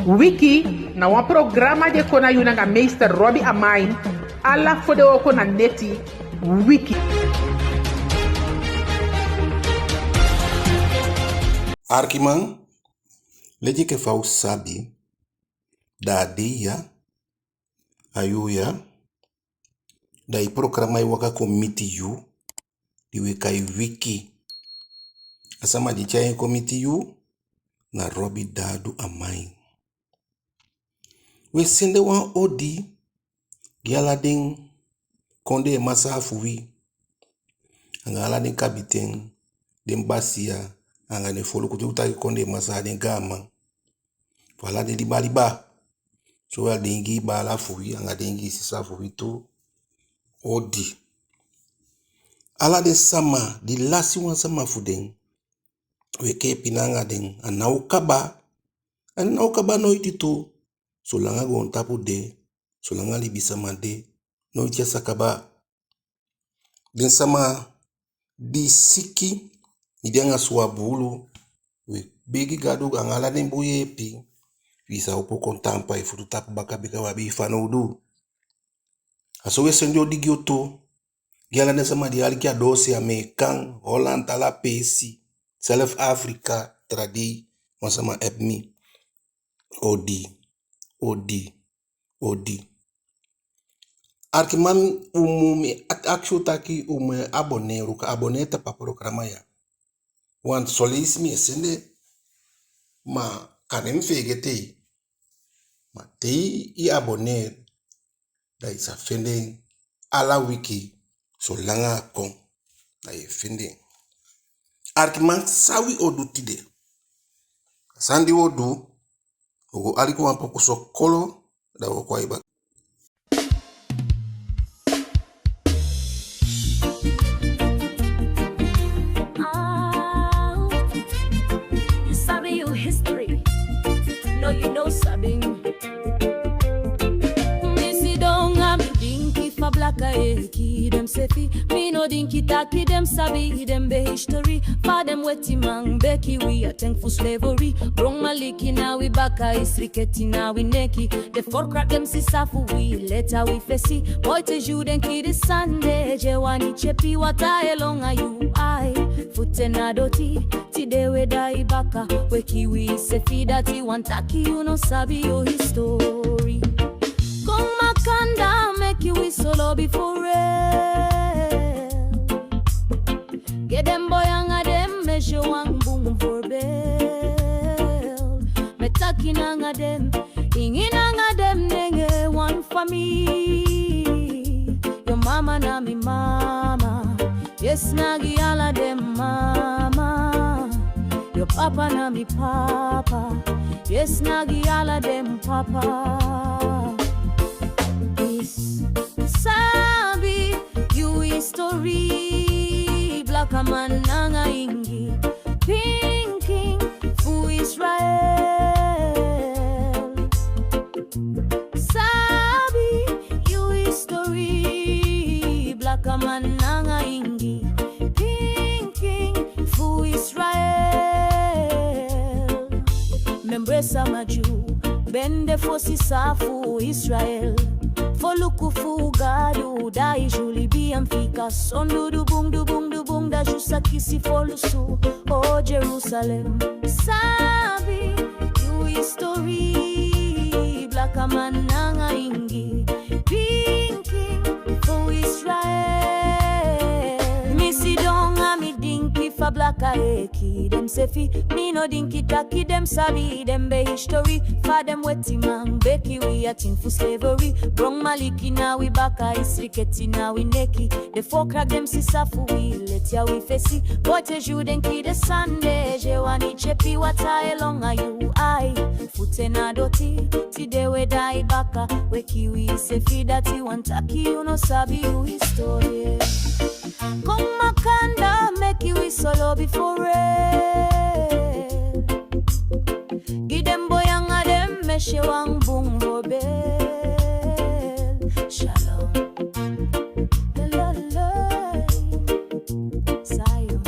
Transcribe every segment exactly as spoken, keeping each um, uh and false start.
Wiki na wan programa di e kon na yu nanga meester Robbie Amain, ala fodewooko na neti. Wiki. Arkiman, leti enke fa u sabi, da a dei ya, a yuu ya, da i programa e waka kon miti yu, di u e kai Wiki. A sama di tyai en kon miti yu na Robbie Dadu Amain. U e sende wan odi gi ala den kondee masaa fu wi, anga ala den kabiten, den basiya, anga den foluku, te u taki kondee masaa, den gaaman, fu ala den liba liba. Sowel den Ingii baala fu wi anga den Ingii sisa fu wi tu, odi. Ala den sama di lasi wan sama fu den, u e kee pina anga den. A ná o kaba, a ná o kaba noiti tu. Solanga goontapu de, solanga libisama de, noiti a sa kaba. Den sama di siki, di de anga suwa buulu, u e begi Gadu anga ala den bun yeepi, fi i sa opo kon taampu a i futu tapu baka, bika u abi i fanowdu. A so u e sende odi gi u tu, gi ala den sama di aliki a doose, Ameekan, Holland, ala peesi, self Afrika, tra dei wan sama app mi. Odi, odi, odi. Arkiman, u mu, mi a-, akisi u taki u mu abonneer, u kan abonneer tapu a programa ya. Want son leisi mi e sende, ma kande mi feegete. Ma te i abonneer, da i sa fende en ala wiki, solanga a kon, da i e fende en. Arkiman, san wi o du tide? San di wi o du, u go aliki wan poku sokolo, da u o kon a i baka. Ah, you sabi your history. No, you no sabi. Mi sidon a mi dinki fa blaka e kii demseefi. Mi no dinki taki dem sabi den be history. Fa den wetiman be kii wi a ten fu slavery. Bron maliki na wi baka, isri keti na wi neki. Den verkracht den sisa fu wi, leti a wi fesi. Boi, te yu denki den sani de, yu e wani tyepi wataa e lon a yu ai. Fu te na doti, tide u e daai baka, u e kii wiseefi, dati wani taki yu no sabi yu history. Kon makandaa, meke wi solobi fu real. Gi den boi anga den meisje wan bun voorbeeld. Mi e taki nanga den, Ingi nanga den nenge wan famii. Yu mama na mi mama. Yes, na gi ala den mama. Yu papa na mi papa. Yes, na gi ala den papa. Yes. Sabi yu history, blakaman nanga Ingi, pikin fu Israel. Sabi yu history, blakaman nanga Ingi, pikin fu Israel. Membre sama di be de fosi sisa fu Israel. Foluku fu Gadu, da i yu libi á fika sondu. Dubun, dubun, dubun, da yu sa kisi folusu, o Jerusalem. Sabi yu history, blakaman nanga Ingi, pikin fu Israel. Mi sidon a mi dinki fa blaka e kii demseefi. Mi no dinki taki dem sabi den be history. Fa den wetiman be kii wi a ten fu slavery. Bron maliki na wi baka, isri keti na wi neki. Den verkracht den sisa fu wi, leti a wi fesi. Boi, te yu denki den sani de, yu e wani tyepi wataa e lon a yu ai. Fu te na doti, tide u e daai baka, u e kii wiseefi, dati wani taki yu no sabi yu history. Kon makandaa, meke wi solobi fu real. Gi den boi anga den meisje wan bun voorbeeld. Shalom. Zion.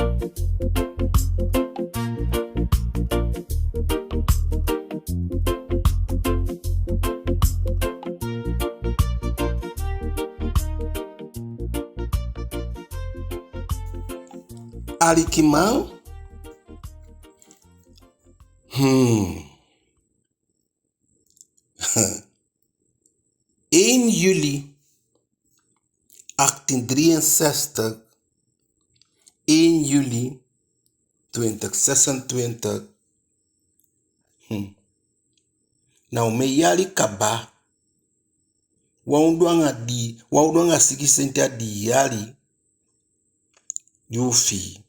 Alikiman. Hmm. Één juli achttien drieënzestig, één juli twintig zesentwintig. Hmm. Na omen yali kaba. Wan ondoo anga dii, wan ondoo anga sigisitenti a dii yali di u fii.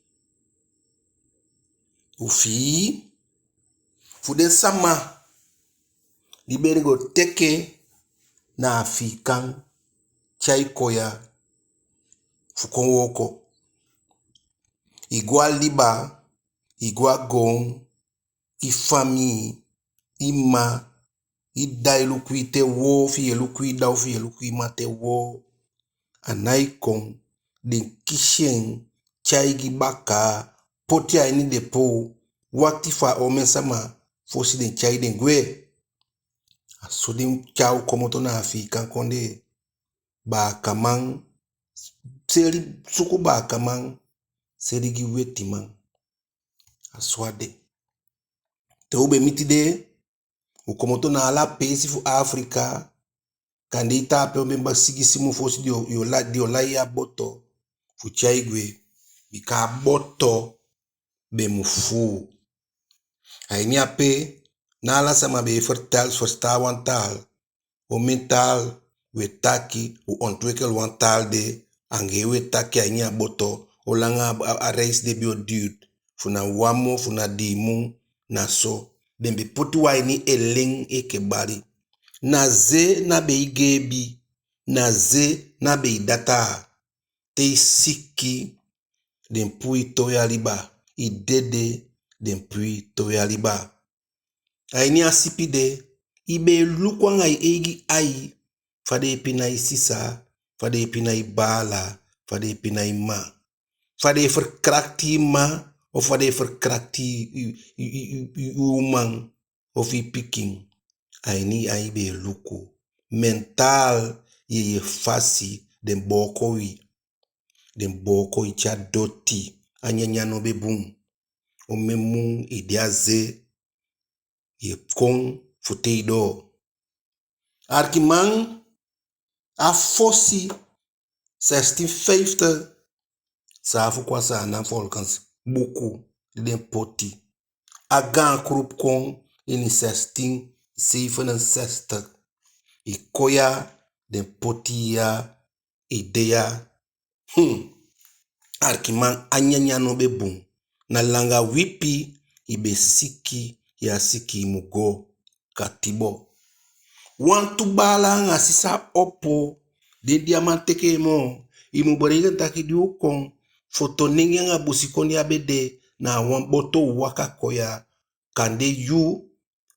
U fii fu den sama di be go teke na Afiikan tyai kon ya fu kon wooko. I go a liba, i go a goon, i famii, i mma, i dda e luku i te woo, ofu i e luku i dda, ofu i e luku i mma te woo. A nái kon, den kisi en, tyai gi bakaa, poti a ini depot, wakiti fu a omen sama fosi den tyai den gwe. A so den tyai u komoto na Afiikan kondee. Baakaman seli, suku baakaman seli gi wetiman. A so a de. Te u be miti de, u komoto na ala peesi fu Afrika, kande i tan ape omen baka sigisi mun fosi den o, den o lai, den o lai a boto fu tyai gwe, bika a boto be mu fuu. A ini ape, ná ala sama be e vertel, verstaan wan taal. Omen taal u e taki, u ontwikkel wan taal de, anga en u e taki a ini a boto, on langa a, a, a reis de be o duurt, fu na wan mun, fu na dii mun, na so. Den be poti u a ini elen enke bali. Na ze ná be i geebi, na ze ná be i dataa. Te i siki, den puu i towe a liba, i dede, den puu i towe a liba. A ini a sipi de, i be e luku anga i eigi ai, fa den e pina i sisa, fa den e pina i baala, fa den e pina i mma. Fa den e verkracht i mma, of fa den e verkracht i, i, i, i, i, i uman, of i pikin. A ini i ai i be e luku. Mentaal, yeye fasi, den booko wi. Den booko i tyai doti, a nyanyan no be bun. Omen mun i de a ze, ye kon fu te i doo. Alikiman, a fosi, zestien vijftig, Saafu kon a Saanan volgens buku di den poti. A gaan groep kon ini zestien zevenenzestig. I kon ya, den poti ya, i de ya. Hmm. Alikiman, a nyanyan no be bun. Na langa wipi, i be siki, ya siki i mu go katibo. Wantu baala anga sisa opo, den di á man teke en moo. I mu beleigi taki di u kon, fotonengee anga busikondee á be de, na a wan boto u waka kon ya. Kande yu,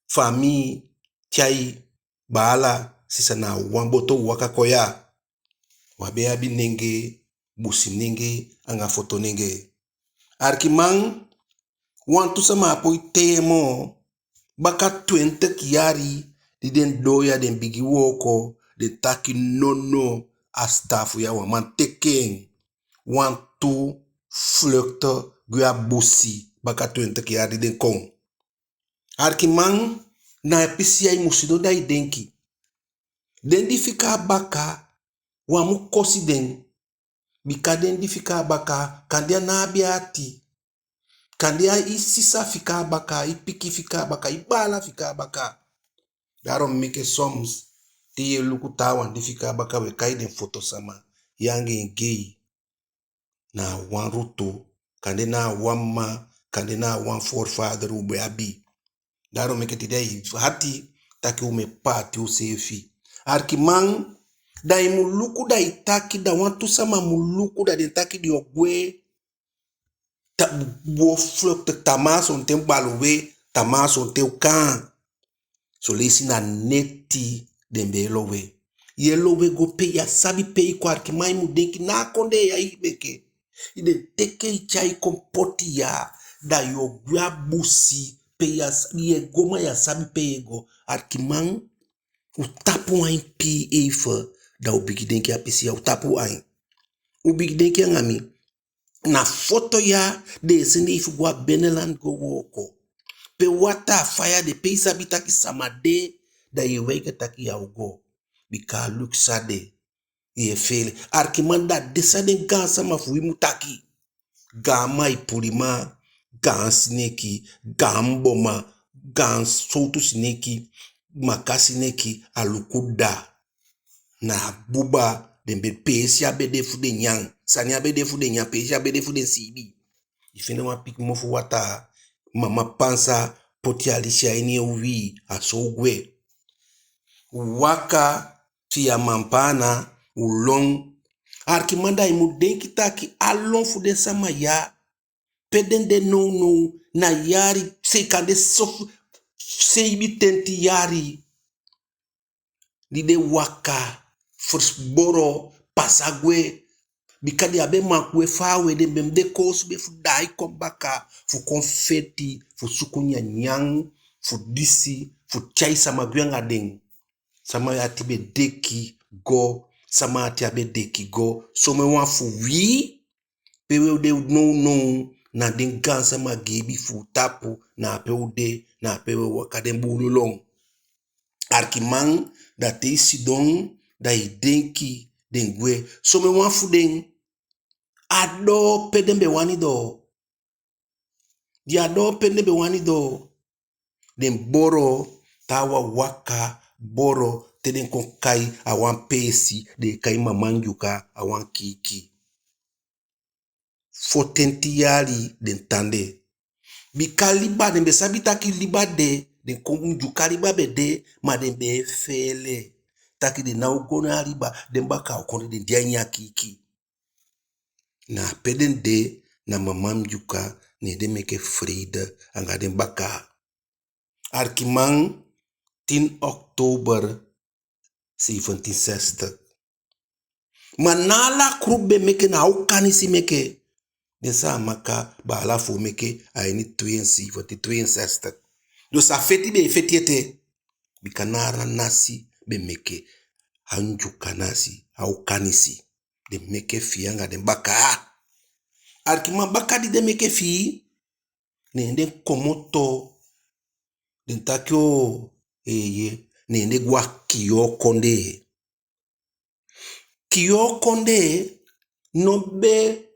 famii, tyai, baala, sisa, na a wan boto u waka kon ya. U á be abi nengee, businengee anga fotonengee. Alikiman, wantu sama á poi tei en moo. Baka twintig yali di den doo ya, den bigin wooko, den taki nono, a sitaafu ya u á man teke en. Wantu vlucht gwe a busi, baka twintig yali di den kon. Alikiman, na a pisi ya i mu sidon da i denki. Den di fika a baka, u á mu kosi den. Bika den di fika a baka, kande a ná abi ati. Kande a i sisa fika a baka, i pikin fika a baka, i baala fika a baka. Daarom meke soms, te ye luku taawan di fika a baka, u e kai den foto sama, yu anga en gei. Na a wan lutu, kande na a wan mma, kande na a wan voorvader u be abi. Daarom meke tide ai hati taki u mu e paati useefi. Alikiman, da i mu luku da i taki, da wantu sama mu luku da den taki den o gwe. Ta-, wo vlucht, tamaa sonten u balu we, tamaa sonten u kaan. Son leisi na neti den be e lowe. Ye lowe go pe ya sabi pe i kon. Alikiman, i mu denki na a kondee ya i be ke. I den teke i tyai kon poti ya, da yo gwe a busi pe ya sa-, ye go ma ya sabi pe ye go. Alikiman, u tapu ain pii eifen, da u bigin denki a pisi ya, u tapu ain. U bigin denki anga mi. Na foto ya den e sende i fu go a binnenland go wooko. Pe wataa faya de, pe i sabi taki sama de, da yu e waka taki yu á o go. Bika a luku san de, yu e feele. Arkiman, da den san den gaansama fu wi mu taki. Gaan Maipulima, gaan Sineki, gaan Boma, gaan Sowtu Sineki, Maka Sineki, Alukuda. Na buba den be, peesi á be de fu den nyan. Sani á be de fu den nyan, peesi á be de fu den siibi. I fende wan pikin mofu wataa, mama pansa, poti alisi a ini en uwii, a so u gwe. Waka fi a manpaana, u lon. Arkiman, da i mu denki taki a lon fu den sama ya, pe den de nownow, na yali, seikande sofu, seibintenti yali. Di den waka, fu boro, pasa gwe. Bika den á be man gwe faawe, den be mu de koosube fu daai kon baka, fu kon feti, fu suku nyanyan, fu disi, fu tyai sama gwe anga den. Sama ati be deki go, sama ati á be deki go. Somen wan fu wi, pe u de nownow, na den gaansama geebi fu u tapu, na ape u de, na ape u e waka den buulu lon. Arkiman, da te i sidon, da i denki den gwe. Somen wan fu den, a doo pe den be wani doo. Di a doo pe den be wani doo, den boro, taawan waka, boro, te den kon kai a wan peesi den e kai Mamandyuka, a wan kiiki. Fotenti yali den tan de. Bika liba, den be sabi taki liba de, den kon, Ndyuka liba be de, ma den be e feele taki den ná o go na a liba, den bakaa o kon de, den de a ini a kiiki. Na ape den de, na Mamandyuka, ne den meke vrede anga den bakaa. Arkiman, tin oktober zeventien zestig. Ma ná ala grupu be meke, na Okanisi meke. Den Saamaka baala fu u meke a ini tweeënzeventig, tweeënzestig. Dus a feti be e feti ete. Bika ná ala nasi be meke. A Ndyuka nasi, a Okanisi. Den meke fii anga den bakaa. Arkiman, baka di den meke fii, ne den komoto, den taki o, eeye, ne den gwe a Kiyoo kondee. Kiyoo kondee no be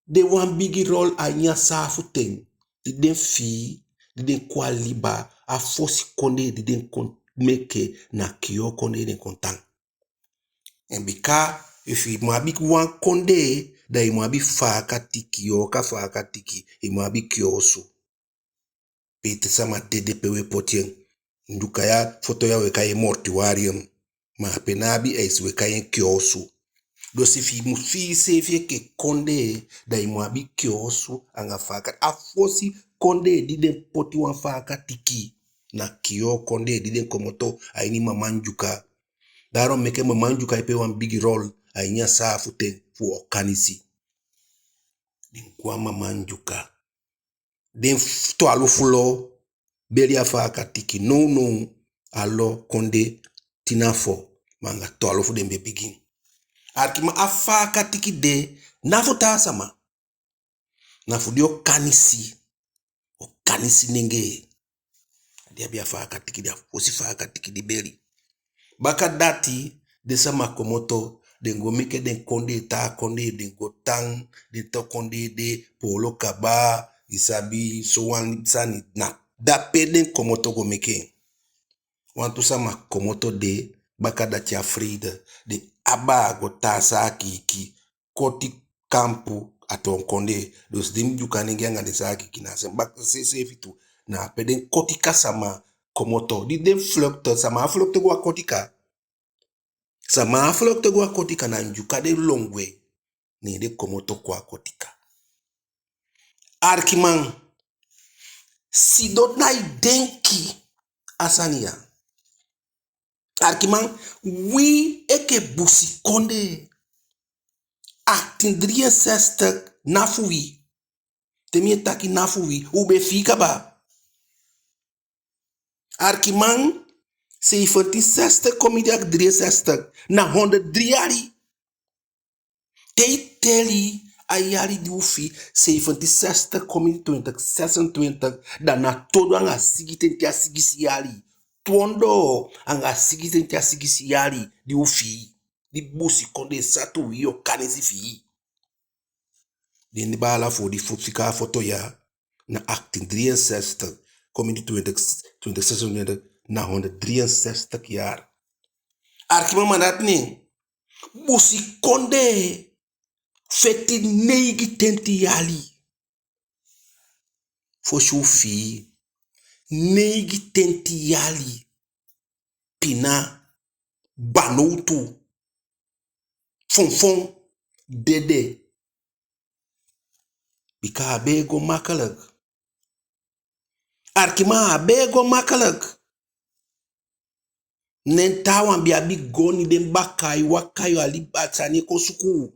de wan bigi rol a ini a saafu ten. Di den fii, di den kon a liba, a fosi kondee di den kon meke, na Kiyoo kondee den kon tan. En bika efu i mu abi wan kondee, da i mu abi Faakatiki, Yooka Faakatiki, i mu abi kiosu. Pe te sama dede, pe u e poti en. Ndyuka ya, foto ya u e kai en mortuarium. Ma ape ná abi eisi, u e kai en kiosu. Dus efu i mu fii iseefi enke kondee, da i mu abi kiosu anga Faakatiki. A fosi kondee di den poti wan Faakatiki, na Kiyoo kondee di den komoto a ini Mamandyuka. Daarom meke Mamandyuka e pee wan bigi rol a ini a saafu ten fu Okanisi. Den gwe a Mamandyuka. Den f-, twalufu lo beli a Faakatiki. Nownow a lo kon de tin na fo, ma anga twalufu den be bigin. Arkiman, a Faakatiki de ná fu taa sama. Na fu den Okanisi. Okanisi nengee. Den abi a Faakatiki, den a fosi Faakatiki di beli. Baka dati, den sama komoto, den go meke den kondee, taa kondee, den go tan, den taa kondee de, poolo kaba, i sabi, sowan sani, na dape den komoto go meke en. Wantu sama komoto de, baka dati a vrede, den abaa go taa Saakiiki, koti kampu a toon kondee. Dus den Ndyuka nengee anga den Saakiiki na a seefi baka, se-, seefi tu. Na ape den Kotika sama komoto. Di den vlucht, sama á vlucht go a Kotika. Sama á vlucht go a Kotika, na Ndyuka den lon gwe. Ne den komoto kon a Kotika. Arkiman, sidon na i denki a sani ya. Arkiman, wi enke busikondee, achttien drieënzestig ná fu wi. Te mi e taki ná fu wi, u be fii kaba. Arkiman, zeventien zestig kon miti achttien drieënzestig, na honderd drie yali. Te i teli a yali di u fii, zeventien zestig kon miti twintig zesentwintig, da na tu ondoo anga sigisi tenti a sigisi yali. Tu ondoo anga sigisi tenti a sigisi yali di u fii. Di busikondee satu wi Okanisi fii. Den baala fu u di fu fika a foto ya, na achttien drieënzestig, kon miti twintig, twintig zesentwintig, na honderddrieënzestig jaar. Arkiman, ma dati nen, busikondee feti neigi tenti yali. Fosi u fii, neigi tenti yali. Pina, banowtu, fonfon, dede. Bika a á be e go makkelijk. Arkiman, a á be e go makkelijk. Ne taawan be abi goni, den bakaa e waka, yu a liba, a sani e kon suku u.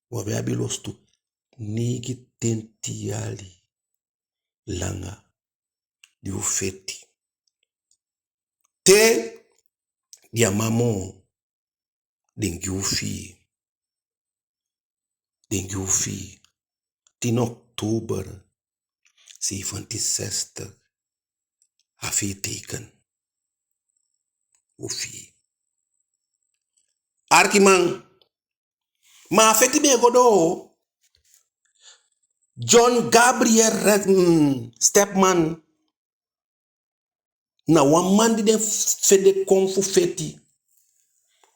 U á be abi losutu. Neigi tenti yali langa di u feti. Te den á man moo, den gi u fii. Den gi u fii. Tien oktober zeventien zestig, a fii teken. U fii. Arkiman, ma a feti be e go doo. John Gabriel Red-, mm, Stepman, na wan man di den fende kon fu feti.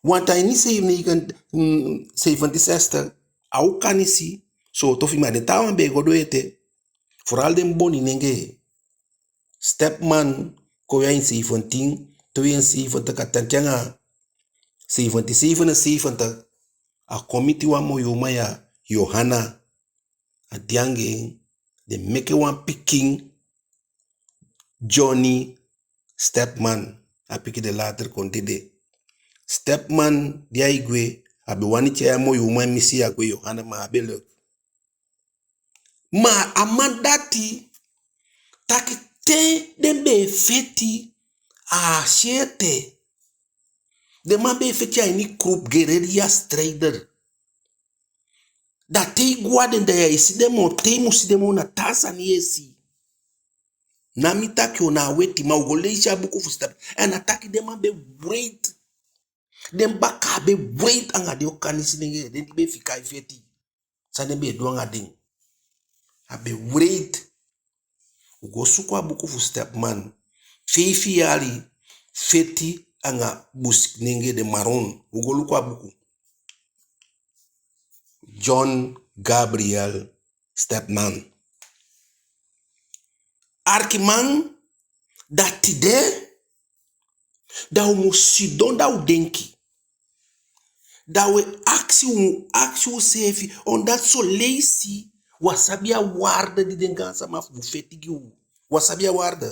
Want a ini zeven-, negen-, mm, zeventien zestig, a Okanisi, sowtu fi, ma den taawan be e go doo ete. Vooral den Boninenge. Stepman kon ya in zeventien tweeënzeventig, a tan te anga zeventien zevenenzeventig, a kon miti wan moi uman ya, Johanna. A de anga en, den meke wan pikin, Johnny Stepman. A pikin de later kon dede. Stepman, di ai gwe, a be wani tyai a moi uman misi ya gwe, Johanna, ma a be leki. Ma a man dati, taki te den be e feti, a á si en ete. Den man be e feti a ini groep, guerrilla strijder. Da te i go a den, da ya e si den moo, te i mu si den moo, na taa sani yu e si. Ná mi taki o, na a weti, ma u go leisi a buku fu Step. En a taki den man be wreed. Den bakaa be wreed anga den Okanisi nenge, den di be fika e feti. San den be e du anga den. A be wreed. U go suku a buku fu Stepman. Feifi yali feti anga businenge, den Maron. U go luku a buku. John Gabriel Stepman. Arkiman, da tide, da u mu sidon, da u denki. Da u e akisi, u mu akisi useefi, omdat son leisi u á sabi a waarde di den gaansama fu u feti gi u. U á sabi a waarde.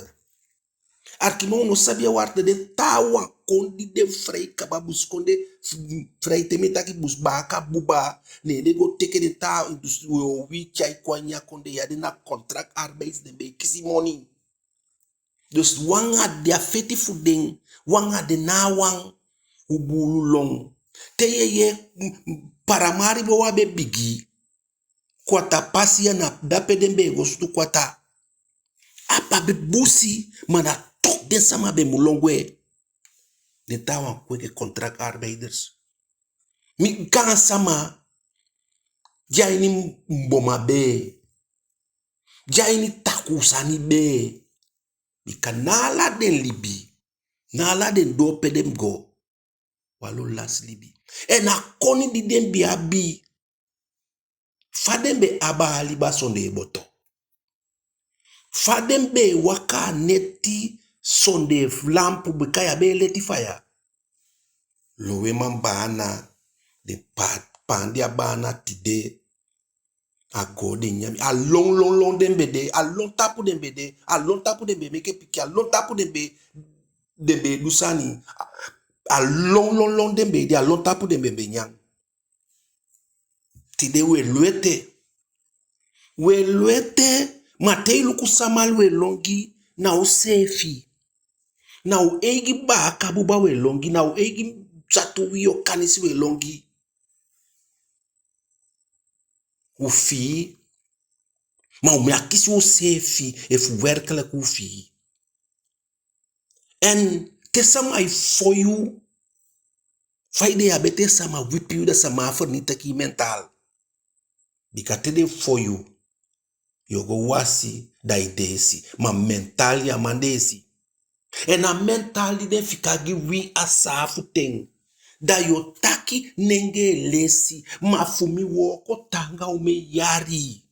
Arkiman, u no sabi a waarde. Den taawan kon di den fii kaba, busikondee fii, te mi e taki busi, baaka buba, ne den go teke den taa, dus, wi tyai kon a ini a kondee ya, den na contractarbeiders, den be e kisi moni. Dus u anga den, a feti fu den, u anga den ná wan, u buulu lon. Te yu e yee, mm, mm, Paramaribo u á be bigin. Kwata pasi ya, na dape den be e go sutu kwata. A p'pa be busi, ma na toch den sama be mu lon gwe. Den taawan kon enke contractarbeiders. Mi gaansama, di a ini Mboma bee, di a ini takuu sani bee. Bika ná ala den libi, ná ala den doo pe den go. Wanlo lasi libi. En a koni di den be abi, fa den be abi a liba sondee boto? Fa den be e waka a neti sondee fu lampu, bika yu á be e leti faya? Loweman baana, den pa-, paandi a baana tide, a go den nyan. A lon, lon, lon den be de, a lon tapu den be de, a lon tapu den be meke pikin, a lon tapu den be, den be du sani. A, a lon, lon, lon den be de, a lon tapu den be, be nyan. Tide u e lon ete. U e lon ete, ma te i luku sama u e lon gi, na useefi. Na u eigi baaka buba u e lon gi, na u eigi satu wi Okanisi u e lon gi. u fii, ma u mu akisi useefi efu werkelijk u fii. En te sama e fon yu, fa i de ya, betee sama wipi yu, da sama vernietig i mentaal. Bika te den fon yu, yu o go wasi, da i deesi. Ma mentaal yu á man deesi. En a mentaal di den fika gi wi a saafu ten. Da yu o taki nengee lesi, ma fu mi wooko taanga omen yali.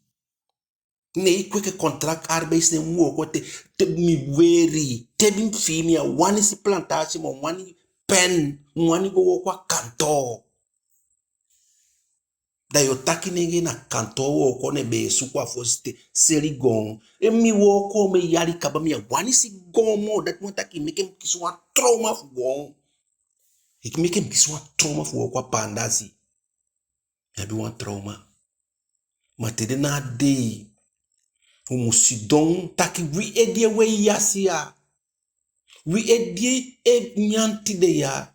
Ne i kweki contractarbeid, ne mi wooko te, te mi weli. Te mi fii mi á wani si plantage moo, mi á wani pen, mi á wani go wooko a kantoo. Da yu o taki nengee na kantoo wooko ne be e suku a fosi te, seli goon. En mi wooko omen yali kaba, mi á wani si goon moo. Dati wani taki i meke mi kisi wan trauma fu goon. I meke mi kisi wan trauma fu wooko a paandasi. Mi abi wan trauma. Ma tide na a dei, u mu sidon taki wi e di e wei yasi ya. Wi e di e nyan tide ya.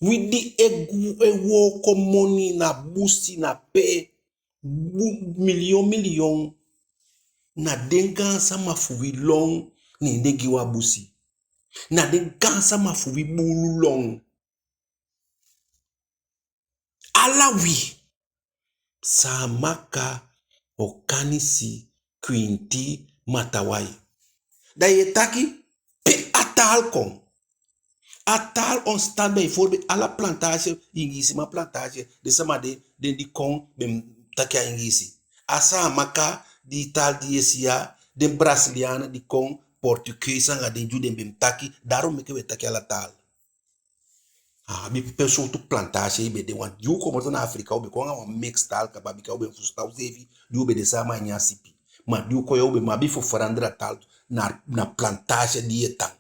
Wi di e gu-, e wooko moni na busi na pe. Bu-, miliyon, miliyon. Na den gaansama fu wi lon, ne den gi u a busi. Na den gaansama fu wi buulu lon. Ala wi. Saamaka, Okanisi, Kwinti, Matawai. Da yu e taki pe a taal kon. A taal ontstaan bijvoorbeeld ala plantage, Ingiisiman plantage, den sama den, den di kon be mu taki a Ingiisi. A Saamaka, di taal di yu e si ya, den Brazilianen di kon, Portugees anga den Dyu, den be mu taki, daarom meke u e taki ala taal. A abi pe sowtu plantage i be de, want di u komoto na Afrika u be kon anga wan mix taal kaba, bika u be mu fusutan useefi, di u be de sama a ini a sipi. Ma di u kon ya u be mu abi fu veranderen a taal, na, na plantage di yu e tan.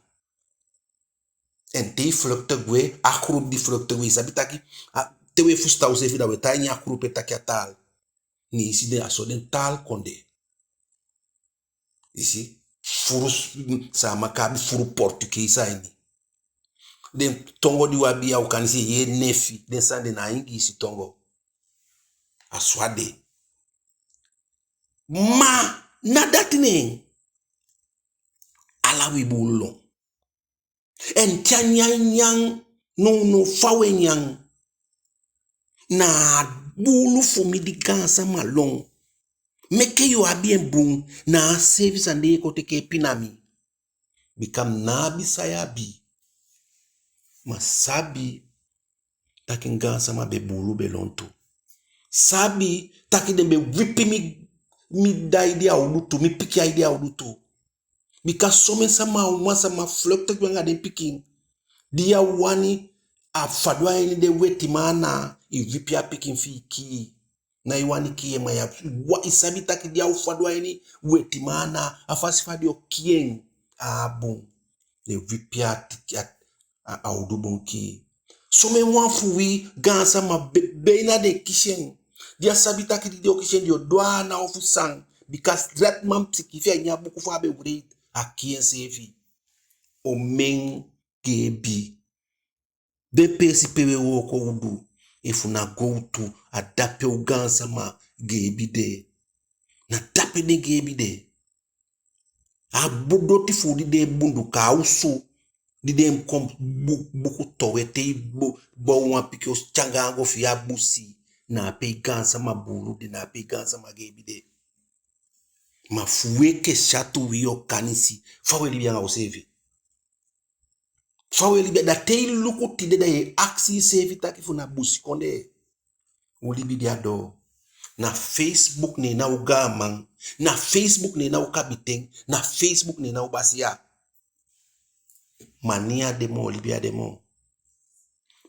En te i vlucht gwe, a groep di vlucht gwe, i sabi taki, a, te u e fusutan useefi da u e tan a ini a groep e taki a taal. Ne i si den, a so den taal kon de. I si, furu s-, Saamaka abi furu Portugees a ini. Den tongo di u abi ya, u kan si yee nefi, den sani de na Ingiisi tongo. A so a de. Ma, na dati neen. Ala wi buulu lon. En te a nyan nyan, nownow fa u e nyan. Na a buulu fu mi di gaansama lon. Meke yu abi en bun, na a seefi sani de yu e kon teke e pina mi. Bika mi ná abi san yu abi. Ma sabi taki mi gaansama be buulu be lon tu. Sabi taki den be wipi mi, mi dda ede a udu tu, mi pikin ede a udu tu. Bika somen sama, a uman sama vlucht gwe anga den pikin. Di yu á wani a fadon a ini den wetiman ana, i wipi a pikin fi i kii. Ná i wani kii en, ma yu á wa-, i sabi taki di a o fadon a ini wetiman ana, a fasi fa den o kii en, a á bun. Den wipi a tiki a, a, a udu bon kii. Somen wan fu wi gaansama be-, beina den kisi en. Di a sabi taki di den o kisi en, den o du ana ofu san. Bika dati man sikiifi a ini a buku fa a be wreed, a kii enseefi. Omen geebi. Den peesi pe u e wooko udu, efu na gowtu, a dape u gaansama geebi de. Na dape den geebi de. A bu-, doti fu u di den e bunduka a osu, di den kon bu-, buku towe te i bo-, bow wan pikin osu te anga go fi i a busi, na ape i gaansama buulu de, na ape i gaansama geebi de. Ma fu u enke syatu wi Okanisi, fa u e libi anga useefi? Fa u e libi? Da te i luku tide da yu e akisi iseefi taki fu na busikondee u libi de a doo. Na Facebook ne en na u gaaman, na Facebook ne en na u kabiten, na Facebook ne en na u basiya. Mani á de moo, libi á de moo.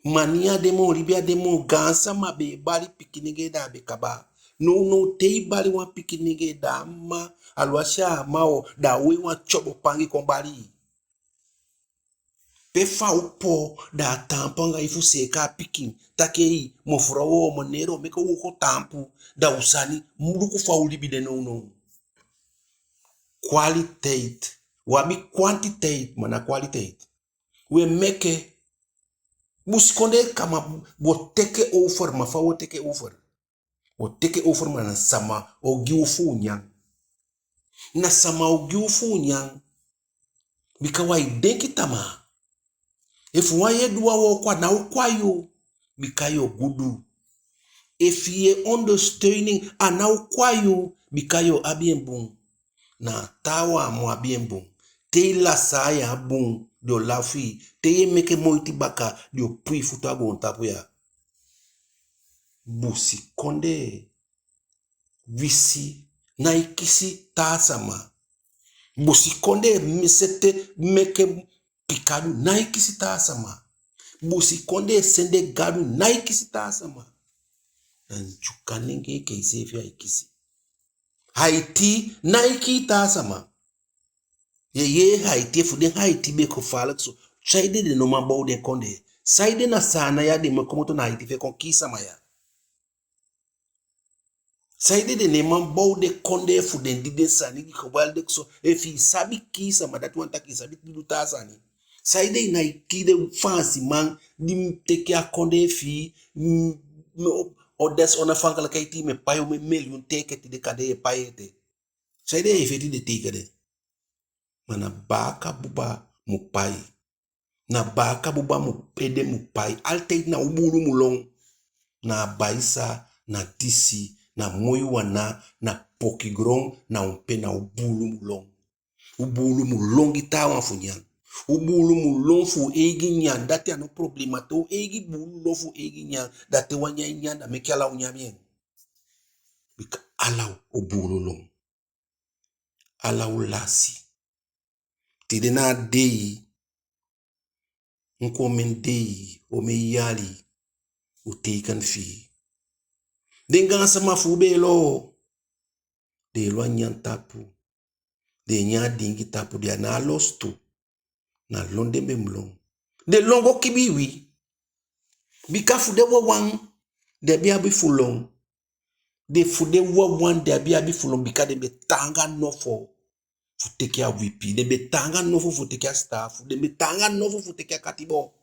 Mani á de moo, libi á de moo. Gaansama be e bali pikinengee, da a be kaba. Nownow te i bali wan pikinengee, da a mma, alwasi a mma o, da a wei wan tyobo pangi kon bali i. Pe fa u poo, da a taampu anga i fu seeka a pikin. Taki ei, mevrouw o, meneer o, meke u wooko taampu. Da u sani, mu luku fa u libi de nownow. Kwaliteit. U abi kwantiteit, ma ná kwaliteit. U e meke. Busikondee kama, wo teke over, ma fa wo teke over? o teke over, ma na sama o gi u fu u nyan. Na sama o gi u fu u nyan. Bika u á e denki tamaa. Efu wan yee du wan wooko, a ná o kon a yu bika yu o gudu. Efu yu e ondersteuning, a ná o kon a yu bika yu o abi en bun. Na a taawan mu abi en bun. Te i lasi a ya bun, den o lafu i. Te yu e meke moiti baka, den o puu i futu a goontapu ya. Busikondee wisi nái kisi taa sama. Busikondee mi sete meke pikadu nái kisi taa sama. Busikondee sende gadu nái kisi taa sama. Na Ndyuka nengee enke iseefi ai kisi. Haiti nái kii taa sama. Yu e yee Haiti, efu den Haiti be gevaarlijk so, saide den no man bow den kondee? Saide na Saanan ya den mu komoto na Haiti fu e kon kii sama ya? Saide den no man bow den kondee fu den, di den sani di gevaarlijk so? Efu i sabi kii sama, dati wani taki i sabi du taa sani. Saide i nái kii den Faansiman di mu teke a kondee fi i, mm, o, o des onafhankelijkheid, i mu e pai omen miliyun te enke tide, kande i e pai ete. Saide i e feti den teke den? Ma na baaka buba mu pai. Na baaka buba mu, ede mu pai. Altijd na u buulu mu lon. Na Abaisa, na Disi, na Moiwana, na Pokigron, na Umpe, na u buulu mu lon. U buulu mu lon gi taawan fu nyan. U buulu mu lon fu u eigi nyan. Dati a no problema. Te u eigi buulu lon fu u eigi nyan, da te wan nyan e nyan, da meke ala u nyan en. Bika ala u buulu lon. Ala u lasi. Tide na a dei, enke omen dei, omen yali, u teiken fii. Den gaansama fu u be e lon. Den e lon a nyan tapu. Den e nyan a diingi tapu, den á na a losutu. Na lon den be mu lon. Den lon go kibii wi. Bika fu den wawan den á be abi fu lon. Den fu den wawan den á be abi fu lon, bika den be taanga nofo fu teke a wipi. Den be taanga nofo fu teke a sitaafu. Den be taanga nofo fu teke a katibo.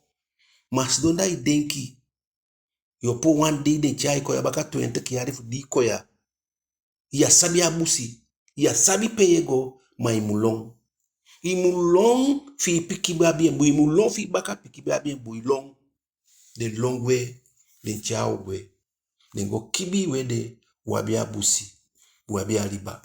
Ma sidon da i denki. Yu opo wan dei den tyai i kon ya baka twenti yali fu di i kon ya. Yu á sabi a busi. Yu á sabi pe yu e go, ma i mu lon. I mu lon fi i pikin be abi en bun. I mu lon fi i baka pikin be abi en bun. I lon. Den lon gwe, den tyai u gwe. Den go kibii u ede, u abi a busi, u abi a liba.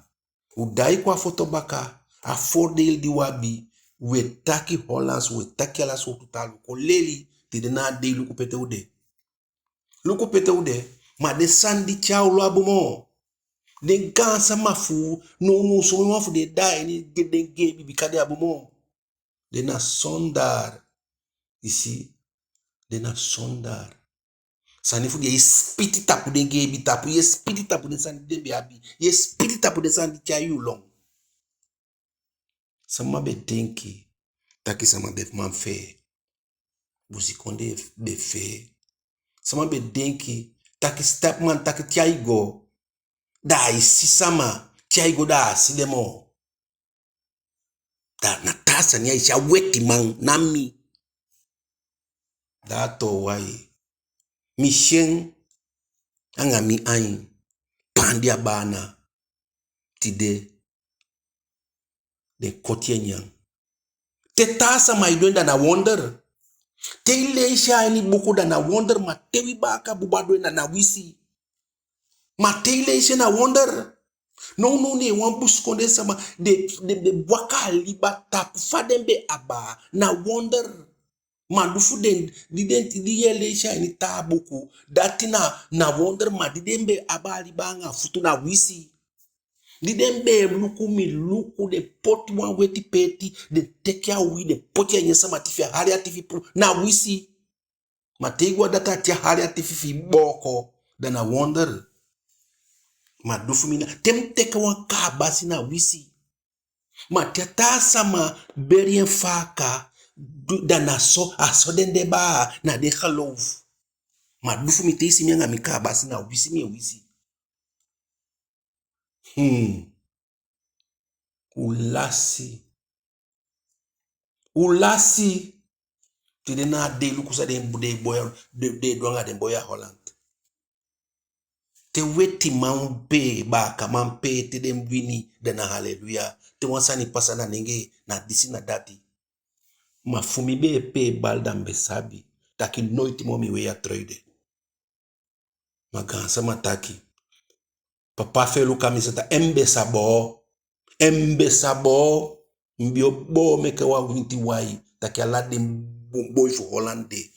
U daai kon a foto baka, a voordeel di u abi, u e taki Hollands, u e taki ala sowtu taal, u kon leli, tide na a dei luku pe te u de. Luku pe te u de, ma den sani di tyai u lon á bun moo. Den gaansama fu u, nownow somen wan fu den e daai a ini den geebi bika den á bun moo. Den na zondaar. I si, den na zondaar. Sani fu den, yu e sipiti tapu den geebi tapu, yu e sipiti tapu den sani di den be abi, yu e sipiti tapu den sani di tyai u lon. Sama be denki taki sama be man fee? Busikondee be fee? Sama be denki taki stapman taki te ai go, da ai si sama, te ai go da a á si den moo? Da na taa sani ai si, a wetiman, ná mi. Da a toow ai, mi si en anga mi ain, paandi a baana. Tide den koti en nyan. Te taa sama e du en, da na wonder. Te i leisi a ini buku, da na wonder, ma te wi baaka buba du en, da na wisi. Ma te i leisi en, na wonder. Nownow ne wan busikondee sama, den, den, den waka a liba tapu fa den be abaa, na wonder. Ma di fu den, di den, di yu e leisi a ini taa buku, dati na, na wonder, ma di den be abaa liba anga futu, na wisi. Di den be e luku mi luku, den poti wan weti peeti, den teke a uwii, den poti a ini sama tifi, a hali a tifi puu, na wisi. Ma te i go a data, te a hali a tifi fi i booko, da na wonder. Ma di fu mi na, te mi teke wan kaabasi, na wisi. Ma te a taa sama beli en faaka, du-, da na so, a so den de baa, na den geloof. Ma di fu mi, te i si mi anga mi kaabasi, na wisi mi e wisi. Hmm. U lasi. U lasi. Tide na a dei, luku san den, den boi, den, den du anga den boi a Holland. Te wetiman pee, baakaman pee, te den wini, da na haleluya. Te wan sani pasa na nengee, na disi na dati. Ma fu mi be e pee bal, da mi be sabi taki noiti moo mi wei a trui de. Ma gaansama taki, papa Felu Kamisa taki, en mi be sa boo. En mi be sa boo. Mi be o boo meke wan winti wai, taki ala den bon boi fu Holland de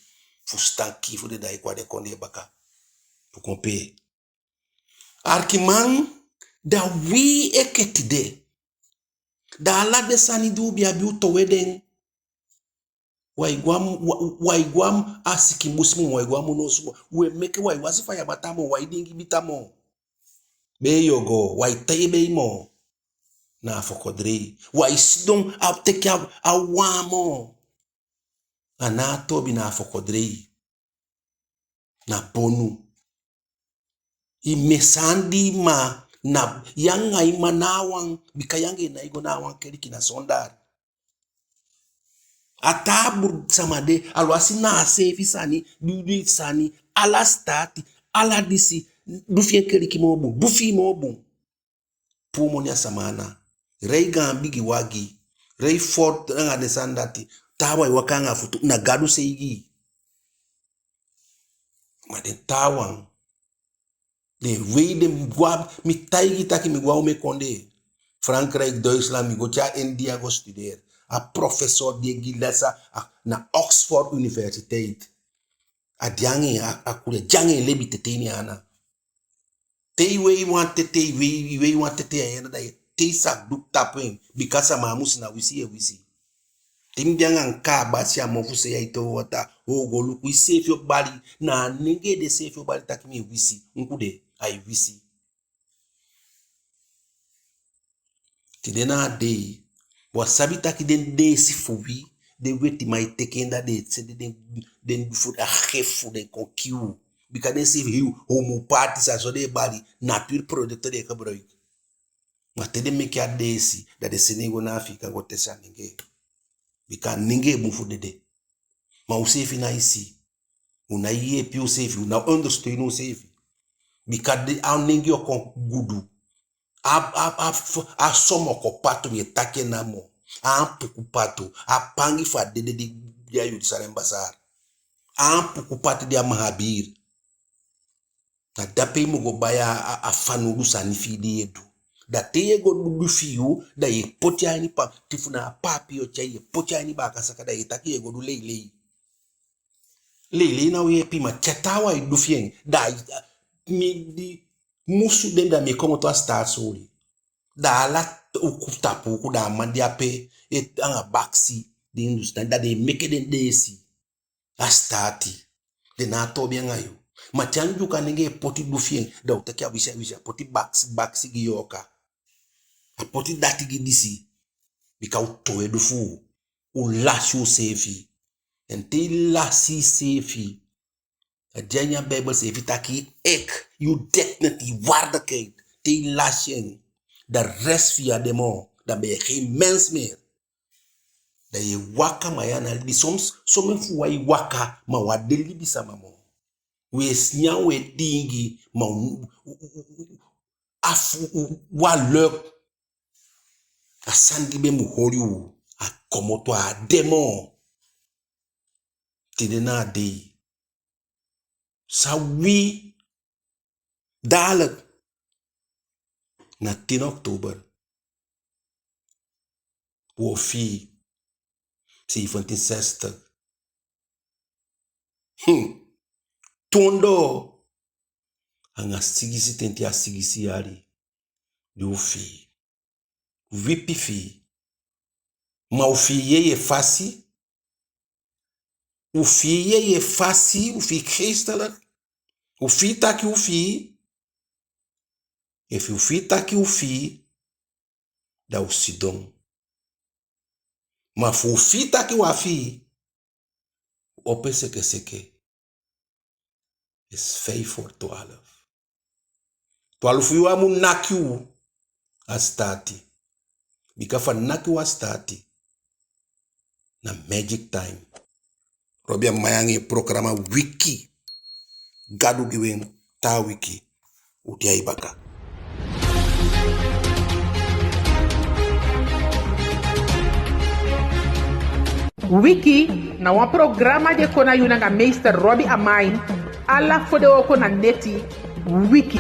fusutan kii fu den, da e kon a den kondee baka fu kon pee. Arkiman, da wi enke tide, da ala den sani di u be abi, u towe den. Wai go a m-, wa-, wai go a m-, a sikin busi moo, wai go a munoosu moo. U e meke wai wasi faya bata moo, wai diingi bita moo. Bee yogo, wai tei bee moo. Na afokodrei. Wai sidon a teke a, a waan moo. A ná a toobi, na afokodrei. Na bonu. I mesandi ma, na yu anga i ma na a wan, bika yu anga en nái go na a wan keliki, na sondar. A taa bun sama de, alwasi na a seefi sani, du, du sani, ala sitaati, ala disi, du fi en keliki moo bun, du fi i moo bun. Puu moni a sama ana. Lei gaan bigi wagi. Lei Ford anga den sani dati. Taawan e waka anga futu, na Gadu seigi. Ma den taawan, den wei, den go a, mi taigi taki mi go a omen kondee. Frankrijk, Duitsland, mi go te a India go studeri. A professor di e gi les a, a, na Oxford Universiteit. A de anga en, a, a kuli, a de anga en lebi tetei ne en ana. Te i wei wan tetei, i wei, i wei wan tetei a i ana, da i, te i sa du tapu en, bika sama á mu si, na wisi i e wisi. Te mi de anga mi kaabasi a mofu se, ai towe wataa, o go luku, iseefi o bali, na a nengee de seefi o bali taki mi e wisi, unku de, ai wisi. Tide na a dei, u á sabi taki den deesi fu wi, den wetiman e teke en, da den e sende den, den fu a gif fu den kon kii u. Bika den seefi hii u homeopathisch, a so den e bali, natuurproduct den e gebruik. Ma te den meke a deesi, da den sende en go na Afiika go tesi a nengee. Bika a nengee bun fu dede. Ma useefi nái si. U nái yeepi useefi, u nái ondersteun useefi. Bika den, a nengee o kon gudu. A, a, a f-, a somoko patu, mi e taki en namo. A ampuku patu, a pangi fu a dede di de a Jerusalem Bazaar. A ampuku patu di de a Mahabir. Na dape i mu go bai a, a, a fanowdu sani fi i di i e du. Da te i e go du, du fi yu, da i e poti a ini pa-, te fu na a papi yo tyai, i e poti a ini baaka saka, da i e taki i e go du leilei. Leilei ná o yeepi, ma te a taawan e du fi en, da a, mi di musu den, da mi e komoto a sitaati soli. Da ala t-, uku tapu uku, da a man de ape, e, anga bakisi, den Hindustan, da den e meke den deesi. A sitaati. Den ná a toobi anga yu. Ma te a Ndyuka nengee poti du fi en, da u taki a wisi, a wisi, a poti bakisi, bakisi gi Yooka. A poti dati gi disi. Bika u towe du fu u. U lasi useefi. En te i lasi iseefi, a de a ini a Beibel seefi taki, ik, yu dignity, waardigheid. Te i lasi en, da rest fi yu á de moo, da ben i geen mens meer. Da i e waka, ma yu á na libi. Soms, somen fu u e waka, ma u á de libisama moo. U e nyan, u e diingi, ma u, u, u, u, a fu u, u á leuk. A sani di be mu holi u, a komoto, a á de moo. Tide na a dei. San wi Dadelijk na tin oktober u o fii zeventien zestig. Hmm. Tu ondoo anga sigisitenti a sigisi yali di u fii. Wipi fii. Ma u fii yeye fasi. U fii yeye fasi, u fii geestelijk. U fii taki u fii. Efu u fii taki u fii, da u sidon. Ma fu u fii taki u á fii, u opo sekeseke. Is vijf voor twaalf. Twalufu yuu a mu naki u a sitaati. Bika fu a naki u a sitaati, na magic time. Robi Amain anga en programa Wiki. Gadu gi u en, taa wiki. U de a i baka. Wiki na wan programa di e kon na yu nanga meester Robbie Amain, ala fodewooko na neti. Wiki.